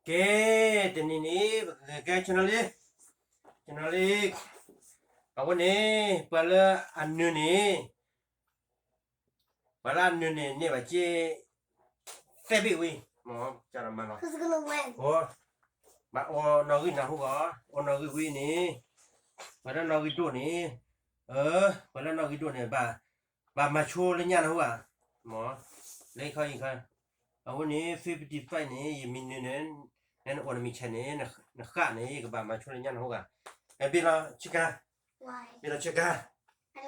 ကဲ, တနံၤန့ၣ် ပကကဲ channel လံ, channel လံ, အဃိန့ၣ် ပှၤလၢအနုာ်န့ၣ်, ပှၤလၢအနုာ်န့ၣ် န့ၢ်ဘၣ်စ့ သၢဘ့ၣ်ဝံၤ, မ့ၢ်ကမၤလီၤ, ဘၣ်အီၣ်နီၣ်ဂံၢ်နၢ်ဟူဂီၢ်, အီၣ်နီၣ်ဂံၢ်ဝံၤန့ၣ်, ပှၤလၢနီၣ်ဂံၢ်ဒိၣ်န့ၣ်, ပှၤလၢနီၣ်ဂံၢ်ဒိၣ်န့ၣ် ဘၣ်မၤဆိလၢညါနၢ်ဟူဧါ, မ့ၢ်, လၢခီအံၤခီ, အဃိန့ၣ် fifty-five န့ၣ် ယမံၤနုၤန့ၣ်, နအိၣ်နမံၤဆဲးန့ၣ်, နဃၣ်န့ၣ် ယကဘၣ်မၤဆိလၢညါနၢ်ဟူဧါ, ဘ့ၣ်လီၤဆ့ကၤ, ဘ့ၣ်လီၤဆ့ကၤ, ဘ့ၣ်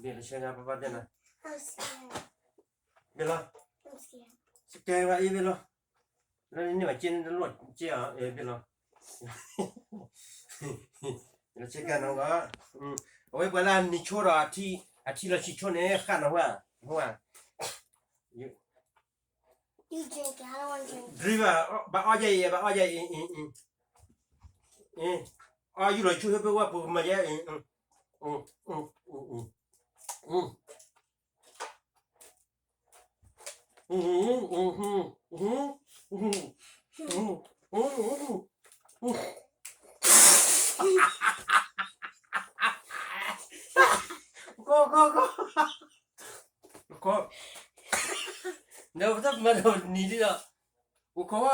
လီၤဆ့ကၤ ပပၢ်တဲနၤ, ဘ့ၣ်လီၤ, ဆ့ကၤဘၣ်အံၤဘ့ၣ်လီၤ, လၢန့ၢ်ဘၣ်စ့န့ၣ်တလိၣ်စ့အီၤ ဘ့ၣ်လီၤ, ဘ့ၣ်လီၤဆ့ကၤနီၢ်ဂီၢ်, အဝဲပှၤလၢအနံၤဆိဒီး အထံလီၤဆံးဆိန့ၣ် ဃၣ်နၢ်ဟူဧါ, နၢ်ဟူဧါ, drink ဘၣ်, ဘၣ်အီၣ်ယဲအံၤ, ဘၣ်အီၣ်ယဲအံၤ, အီၣ်ယူၢ်လီၤဆူဟၢဖၢဝဲပူၤမၤယဲအံၤ, Go, go, go. နတမၤဒီးနံၤဒ်, အိၣ်ခိးဝဲ,